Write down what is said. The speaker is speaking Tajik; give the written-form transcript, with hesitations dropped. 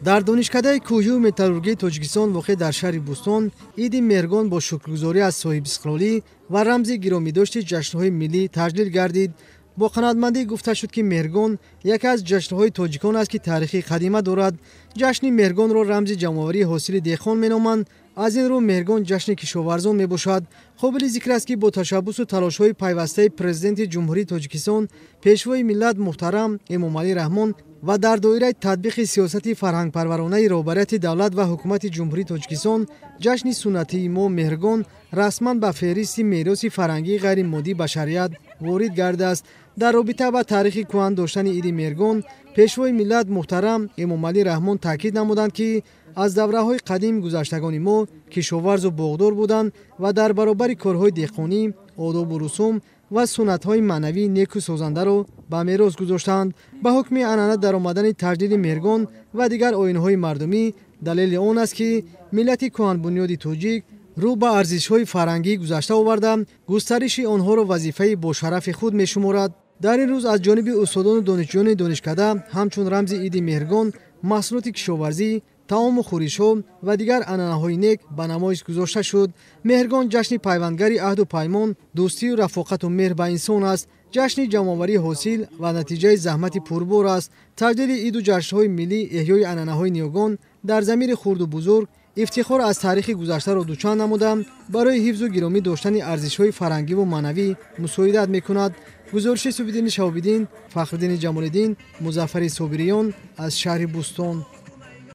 Дар донишкадаи кӯҳию металлургии Тоҷикистон, воқеъ дар шаҳри Бӯстон, иди Меҳргон бо шукргузорӣ аз соҳибистиқлолӣ ва рамзи гиромидошти ҷашнҳои миллӣ таҷлил гардид. Бо қаноатмандӣ гуфта шуд, ки Меҳргон яке аз ҷашнҳои тоҷикон аст, ки таърихи қадима дорад. Ҷашни Меҳргонро рамзи ҷамъоварии ҳосили деҳқон меноманд. Аз ин рӯ Меҳргон ҷашни кишоварзон мебошад. Қобили зикр аст, ки бо ташаббусу талошҳои пайвастаи Президенти Ҷумҳурии Тоҷикистон, Пешвои миллат муҳтарам Эмомалӣ Раҳмон ва дар доираи татбиқи сиёсати фарҳангпарваронаи роҳбарияти давлат ва ҳукумати Ҷумҳурии Тоҷикистон, ҷашни суннатии мо Меҳргон расман ба феҳристи мероси фарҳангии ғайримоддии башарият ворид гардааст. Дар робита ба таърихи кӯҳан доштани иди Меҳргон, Пешвои миллат муҳтарам Эмомалӣ Раҳмон таъкид намуданд, ки аз давраҳои қадим гузаштагони мо кишоварзу боғдор буданд ва дар баробари корҳои деҳқонӣ одобу русум ва суннатҳои маънавии неку созандаро ба мерос гузоштанд. Ба ҳукми анъана даромадани таҷлили Меҳргон ва дигар оинҳои мардумӣ далели он аст, ки миллати кӯҳанбунёди тоҷик рӯ ба арзишҳои фарҳангии гузашта оварда, густариши онҳоро вазифаи бошарафи худ мешуморад. Дар ин рӯз аз ҷониби устодону донишҷӯёни донишкада ҳамчун рамзи иди Меҳргон маҳсулоти кишоварзӣ, таому хӯришҳо ва дигар анъанаҳои нек ба намоиш гузошта шуд. Меҳргон ҷашни пайвандгари аҳду паймон, дӯстию рафоқату меҳр ба инсон аст. Ҷашни ҷамъоварии ҳосил ва натиҷаи заҳмати пурбор аст. Таҷлили иду ҷашнҳои миллӣ, эҳёи анъанаҳои ниёгон дар замири хурду бузург ифтихор аз таърихи гузаштаро дучанд намуда, барои ҳифзу гиромӣ доштани арзишҳои фарҳангиву маънавӣ мусоидат мекунад. Гузориши Субиддини Шаҳобиддин, Фахриддини Ҷамолиддин, Музаффари Собириён аз шаҳри Бӯстон.